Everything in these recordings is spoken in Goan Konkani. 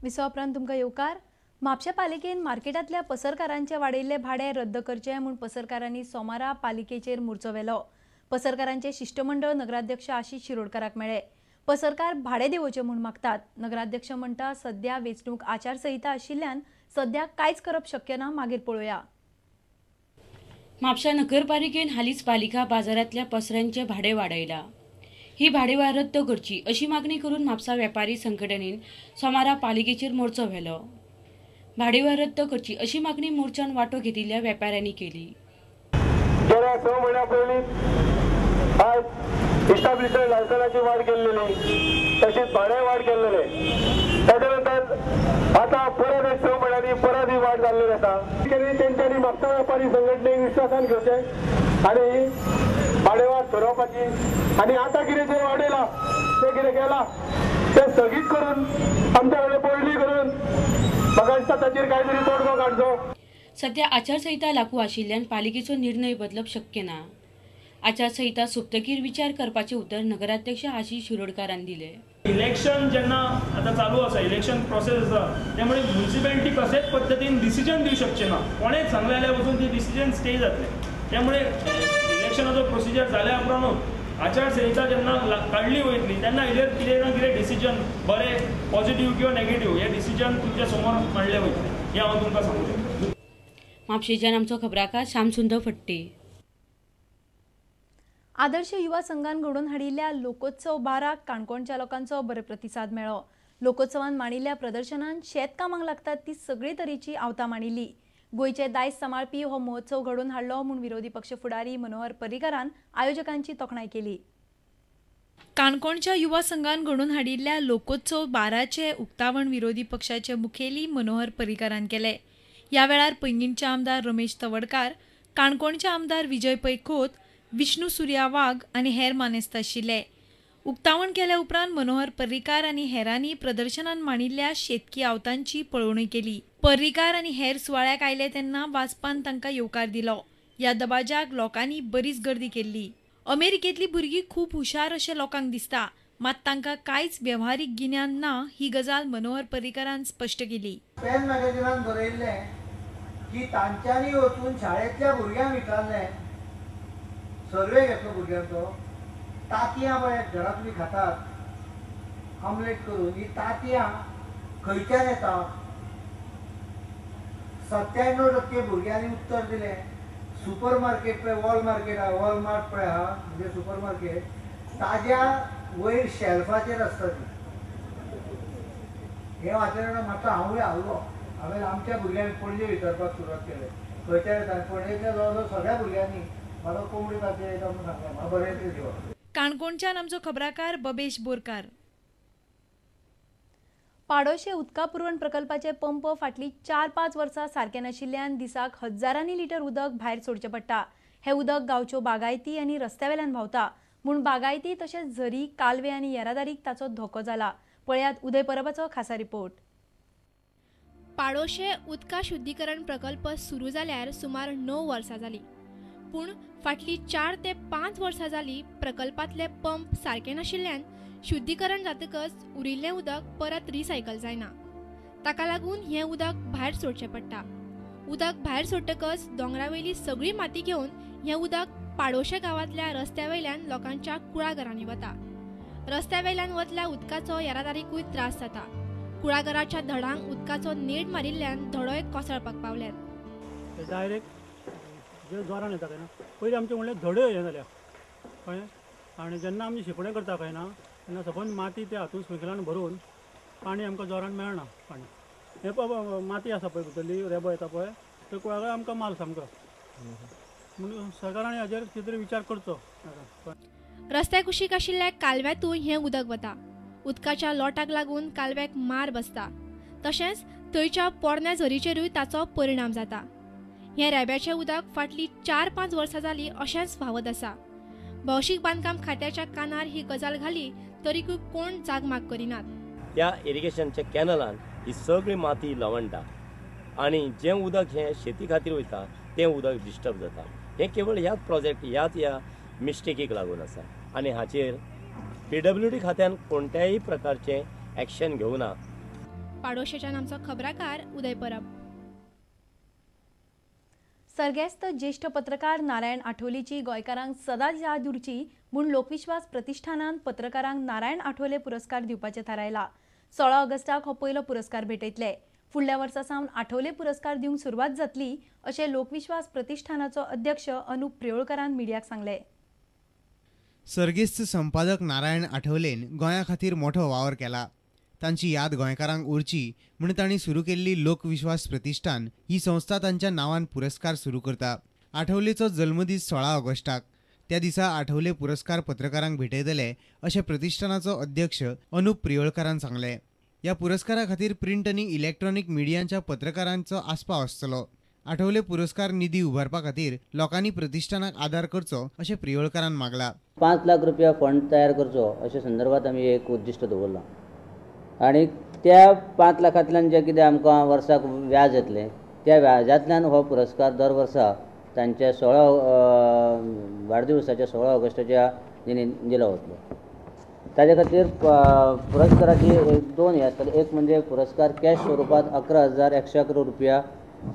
विसवा उपरांत तुमकां येवकार. म्हापशें पालिकेन मार्केटांतल्या पसरकारांचे वाडयल्ले भाडे रद्द करचे म्हूण पसरकारांनी सोमारा पालिकेचेर मोर्चो व्हेलो. पसरकारांचे शिश्टमंडळ नगराध्यक्ष आशिष शिरोडकाराक मेळ्ळे. पसरकार भाडे देंवोवचें म्हूण मागतात. नगराध्यक्ष म्हणटा सध्या वेंचणूक आचारसंहिता आशिल्ल्यान सध्या कांयच करप शक्य ना, मागीर पळोवया. म्हापशा नगरपालिकेन हालींच पालिका बाजारांतल्या पसऱ्यांचे भाडे वाडयला. ही भाडेवाड रद्द करची अशी मागणी करून म्हापसा वेपारी संघटनेन सोमारा पालिकेचेर मोर्चो व्हेलो. भाडेवाड रद्द करची अशी मागणी मोर्चान वांटो घेतिल्ल्या वेपाऱ्यांनी केली. गेल्या 6 म्हयन्या पयलीं आज इस्टाब्लिशमेंट लायसनाची वाड केल्लेली, तशीच भाडें वाड केल्लेले. ताच्या नंतर आतां परत एक 6 म्हयन्यांनी परत ही वाड जाल्लेली आसा. तेंच्यांनी म्हापसा वेपारी संघटनेक विश्वासान घेवचें आनी भाडेवाड थारोवपाची आनी आतां कितें जें वाडयलां तें कितें केलां तें स्थगीत करून आमच्या कडेन पळयली करून म्हाका दिसता ताचेर कांय तरी तोडगो काडचो. सध्या आचारसंहिता लागू आशिल्ल्यान पालिकेचो निर्णय बदलप शक्य ना. आचारसंहिता सोंपतकीर विचार करपाचें उतर नगराध्यक्ष आशिष शिरोडकारान दिलें. इलेक्शन जेन्ना आतां चालू आसा, इलेक्शन प्रोसेस आसा, त्यामुळे म्युनिसिपॅलिटी कशेच पद्दतीन डिसिजन दिवंक शकचें ना. कोणेच सांगलें जाल्यार वचून ती डिसिजन स्टे जातलें. त्यामुळे इलेक्शनाचो प्रोसिजर जाल्या उपरांतूच आचारसंहिता जेन्ना काडली वयतली तेन्ना हेजेर कितें ना कितें डिसिजन बरें पॉझिटिव्ह किंवा नेगेटिव्ह हे डिसिजन तुमच्या समोर मांडले वयतले हें हांव तुमकां सांगूं शकता. म्हापशेंच्यान आमचो खबराकार श्यामसुंदर फट्टे. आदर्श युवा संघान घडोवन हाडिल्ल्या लोकोत्सव 12 काणकोणच्या लोकांचो बरो प्रतिसाद मेळ्ळो. लोकोत्सवान मांडिल्ल्या प्रदर्शनान शेतकामाक लागतात ती सगळी तरेची आवतां मांडिल्ली. गोंयचे दायज सांबाळपी हो महोत्सव घडोवन हाडलो म्हूण विरोधी पक्ष फुडारी मनोहर पर्रीकारान आयोजकांची तोखणाय केली. काणकोणच्या युवा संघान घडोवन हाडिल्ल्या लोकोत्सव 12चें उक्तावण विरोधी पक्षाचे मुखेली मनोहर पर्रीकारान केलें. ह्या वेळार पैंगीणचे आमदार रमेश तवडकार, काणकोणचे आमदार विजय पै खोत, विष्णू सुर्या वाघ आनी हेर मानेस्त आशिल्ले. उक्तावण केल्या उपरांत मनोहर पर्रीकार आनी हेरांनी प्रदर्शनान मांडिल्ल्या शेतकी आवतांची पळोवणी केली. पर्रीकार आनी हेर सुवाळ्याक आयले तेन्ना वाजपान तांकां येवकार दिलो. ह्या दबाज्याक लोकांनी बरीच गर्दी केल्ली. अमेरिकेंतली भुरगीं खूब हुशार अशें लोकांक दिसता, मात तांकां कांयच वेव्हारीक गिन्यान ना ही गजाल मनोहर पर्रीकारान स्पश्ट केली. पेन मॅगझिनान बरयल्लें की तांच्यांनी वचून शाळेंतल्या भुरग्यांक विचारलें, सर्वे घेतलो भुरग्यांचो, तांतयां पळय घरांत तुमी खातात आमलेट करून, ही तांतयां खंयच्यान येता? 97% भुरग्यांनी उत्तर दिलें सुपर मार्केट पळय, वॉल मार्केट आहा, वॉलमार्ट पळय आहा, म्हणजे सुपर मार्केट, ताज्या वयर शेल्फाचेर आसता ती. हें वाचल्या म्हाका हांवूय हारलो. हांवें आमच्या भुरग्यांक पणजे विचारपाक सुरवात केलें खंयच्यान येता. पणजेच्या जवळ जवळ सगळ्या भुरग्यांनी म्हाका कोंबडी तांतयां येता म्हणून सांगलें. म्हाका बरें दिवप. काणकोणच्यान आमचो खबराकार बबेश बोरकार. पाडोशे उदका पुरवण प्रकल्पाचे पंप फाटलीं 4-5 वर्सां सारके नाशिल्ल्यान दिसाक हजारांनी लिटर उदक भायर सोडचें पडटा. हें उदक गांवच्यो बागायती आनी रस्त्या वेल्यान व्हांवता म्हूण बागायती तशेंच झरी, कालवे आनी येरादारीक ताचो धोको जाला. पळयात उदय परबाचो खासा रिपोर्ट. पाडोशे उदका शुद्धीकरण प्रकल्प सुरू जाल्यार सुमार 9 वर्सां जालीं, पूण फाटलीं 4 ते 5 वर्सां जालीं प्रकल्पांतले पंप सारके नाशिल्ल्यान शुद्धीकरण जातकच उरिल्लें उदक परत रिसायकल जायना. ताका लागून हें उदक भायर सोडचें पडटा. उदक भायर सोडटकच दोंगरावयली सगळी माती घेवन हें उदक पाडोशे गांवांतल्या रस्त्या वयल्यान लोकांच्या कुळागरांनी वता. रस्त्या वयल्यान वतल्या उदकाचो येरादारीकूय त्रास जाता. कुळागराच्या धडांक उदकाचो नेट मारिल्ल्यान धडोय कोसळपाक पावल्यात. डायरेक्ट जे जोरान येता काय ना, पयलीं आमचें म्हणल्यार धड्यो हें जाल्या, कळ्ळें. आनी जेन्ना आमी शिंपणें करता काय ना तेन्ना सपोज माती त्या हातून स्प्रिंकलान भरून पाणी आमकां जोरान मेळना. पाणी हें पळय माती आसा पळय भितरली रेबो येता पळय, ते कुळागर आमकां माल सामको. म्हणून सरकारान हाजेर कितें तरी विचार करचो. रस्त्या कुशीक आशिल्ल्या कालव्यांतूय हें उदक वता. उदकाच्या लोटाक लागून कालव्याक मार बसता, तशेंच थंयच्या पोरण्या झरीचेरूय ताचो परिणाम जाता. हें रेब्याचें उदक फाटलीं 4-5 वर्सां जालीं अशेंच व्हांवत आसा. भौशीक बांदकाम खात्याच्या कानार ही गजाल घाली तरीकूय कोण जागमाग करिनात. त्या इरिगेशनच्या कॅनलान ही सगळी माती लवणटा आनी जें उदक हें शेती खातीर वयता तें उदक डिस्टर्ब जाता. हें केवळ ह्याच प्रोजेक्ट ह्याच ह्या मिस्टेकीक लागून आसा आनी हाचेर पीडब्ल्यूडी खात्यान कोणत्याही प्रकारचें एक्शन घेवना. पाडोशेच्यान आमचो खबराकार उदय परब. सर्गेस्त ज्येष्ठ पत्रकार नारायण आठवलेची गोंयकारांक सदांच याद उरची म्हूण लोकविश्वास प्रतिष्ठानान पत्रकारांक नारायण आठवले पुरस्कार दिवपाचें थारायला. 16 ऑगस्टाक हो पयलो पुरस्कार भेटयतले. फुडल्या वर्सा सावन आठवले पुरस्कार दिवंक सुरवात जातली अशें लोकविश्वास प्रतिष्ठानाचो अध्यक्ष अनुप प्रियोळकरान मिडियाक सांगलें. सर्गेस्त संपादक नारायण आठवलेन गोंया खातीर मोठो वावर केला. तांची याद गोंयकारांक उरची म्हूण तांणी सुरू केल्ली लोकविश्वास प्रतिष्ठान ही संस्था तांच्या नांवान पुरस्कार सुरू करता. आठवलेचो जल्मदीस 16 ऑगस्टाक, त्या दिसा आठवले पुरस्कार पत्रकारांक भेटयतले अशें प्रतिष्ठानाचो अध्यक्ष अनुप प्रियोळकरान सांगलें. ह्या पुरस्कारा खातीर प्रिंट आनी इलेक्ट्रॉनिक मिडियांच्या पत्रकारांचो आस्पाव आसतलो. आठवले पुरस्कार निधी उबारपा खातीर लोकांनी प्रतिष्ठानाक आदार करचो अशें प्रियोळकरान मागला. 5 लाख रुपया फंड तयार करचो अशे संदर्भात आमी एक उद्दिश्ट दवरलां आनी त्या 5 लाखांतल्यान जें कितें आमकां वर्साक व्याज येतलें त्या व्याजांतल्यान हो पुरस्कार दर वर्सा तांच्या 16 वाडदिवसाच्या 16 ऑगस्टाच्या दिनी दिलो वतलो. ताजे खातीर पुरस्काराची दोन हे आसतले. एक म्हणजे पुरस्कार कॅश स्वरुपांत 11,111 रुपया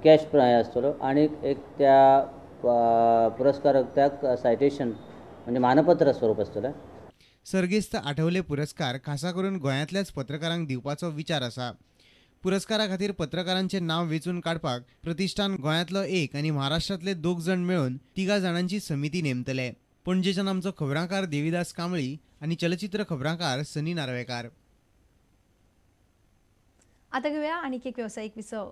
कॅश हे आसतलो आनी एक त्या पुरस्काराक सायटेशन म्हणजे मानपत्र स्वरूप आसतलें. सर्गेस्त आठवले पुरस्कार खासा करून गोंयांतल्याच पत्रकारांक दिवपाचो विचार आसा. पुरस्कारा खातीर पत्रकारांचे नांव वेंचून काडपाक प्रतिष्ठान गोंयांतलो एक आनी महाराष्ट्रांतले 2 जाण मेळून 3 जाणांची समिती नेमतले. पणजेच्यान आमचो खबरांकार देविदास कांबळी आनी चलचित्र खबरांकार सनी नार्वेकार. आता घेऊया आणखी एक व्यावसायिक विसव.